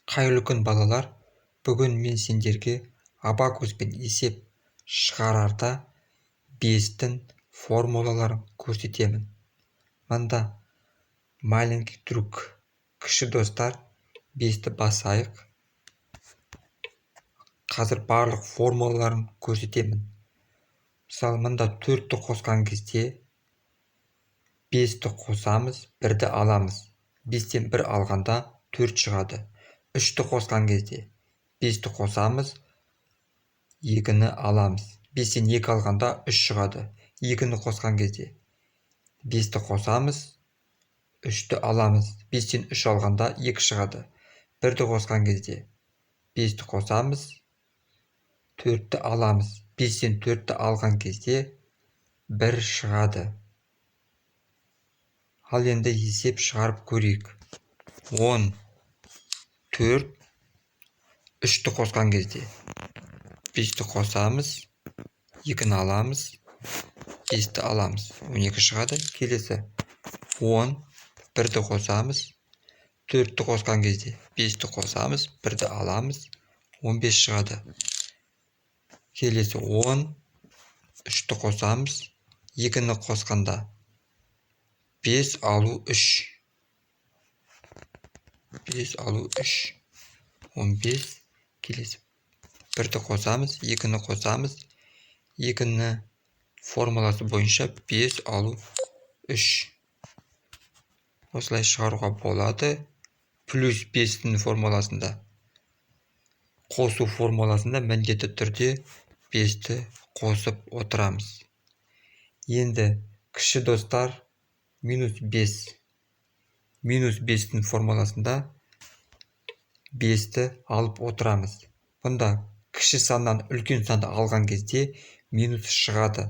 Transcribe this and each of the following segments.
Қайырлы күн, балалар! Бүгін мен сендерге абакуспен есеп шығарарда бестің формулаларын көрсетемін. Мында маленький друг, кіші достар, бесті басайық. Қазір барлық формулаларын көрсетемін. Мысалы, мында төртті қосқан кезде бесті қосамыз, бірді аламыз. Бестен бір алғанда төрт шығады. Үшті қосқан кезде бесті қосамыз, екіні аламыз. Бестен екі алғанда үш шығады. Екіні қосқан кезде бесті қосамыз, үшті аламыз. Бестен үш алғанда екі шығады. Бірді қосқан кезде бесті қосамыз, төртті аламыз. Бестен төртті алған кезде бір шығады. Ал енді есеп шығарып көрейік. 10, 4, үшті қосқан кезде бесті қосамыз, екіні аламыз, бесті аламыз, 12 шығады. Келесі 10, бірді қосамыз, төртті қосқан кезде бесті қосамыз, бірді аламыз, 15 шығады. Келесі 10, үшті қосамыз, екіні қосқанда 5 алу 3, 5 алу 3, 15. Келесі бірді қосамыз, екіні қосамыз, екіні формуласы бойынша 5 алу 3. Осылай шығаруға болады. Плюс 5-тің формуласында, қосу формуласында міндетті түрде 5-ті қосып отырамыз. Енді, кіші достар, минус 5. Минус 5-тің формуласында 5-ті алып отырамыз. Бұнда кіші саннан үлкен санды алған кезде минус шығады.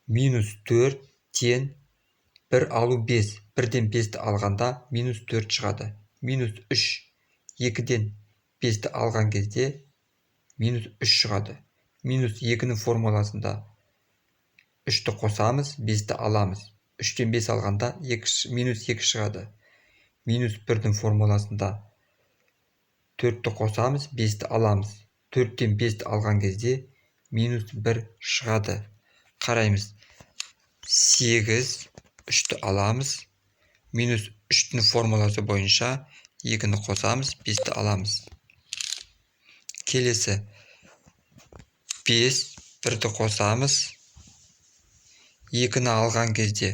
Минус 4 тең 1 алу 5. Бірден 5-ті алғанда минус 4 шығады. Минус 3, 2-ден 5-ті алған кезде минус 3 шығады. Минус 2-нің формуласында 3-ті қосамыз, 5-ті аламыз. 3-тен 5 алғанда минус 2 шығады. Минус 1-дің формуласында 4-ті қосамыз, 5-ті аламыз. 4-тен 5-ті алған кезде минус 1 шығады. Қараймыз. 8, 3-ті аламыз. Минус 3-тің формуласы бойынша 2-ні қосамыз, 5-ті аламыз. Келесі 5, 1-ді қосамыз. 2-ні алған кезде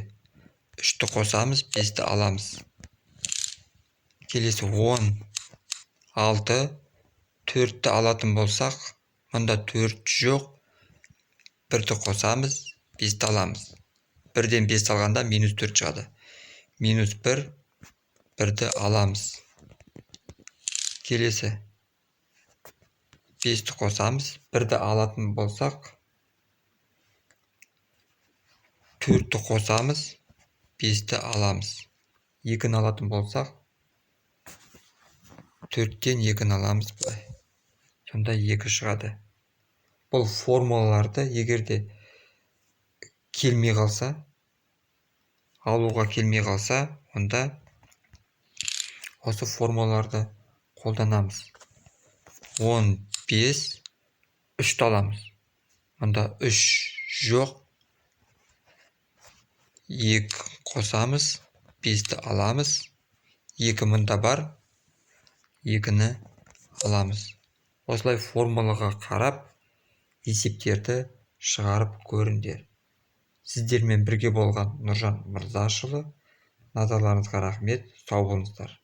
3-ті қосамыз, 5-ті аламыз. Келесі 10, 6, 4-ті алатын болсақ, мұнда 4 жоқ, 1-ді қосамыз, 5-ті аламыз. 1-ден 5 алғанда минус 4 шығады. Минус 1, 1-ді аламыз. Келесі 5-ті қосамыз, 1-ді алатын болсақ, 4-ті қосамыз, 5-ті аламыз. 2-ні алатын болсақ, 4-тен 2-ні аламыз былай. Сонда 2 шығады. Бұл формулаларды егер де келмей қалса, алуға келмей қалса, онда осы формулаларды қолданамыз. 15, 3-ті аламыз. Мұнда 3 жоқ, 2 қосамыз, 5-ті аламыз. 2 мұнда бар, 2-ні аламыз. Осылай формулаға қарап есептерді шығарып көріңдер. Сіздермен бірге болған Нұржан Мырзашұлы. Назарларыңызға рахмет, сау болыңыздар.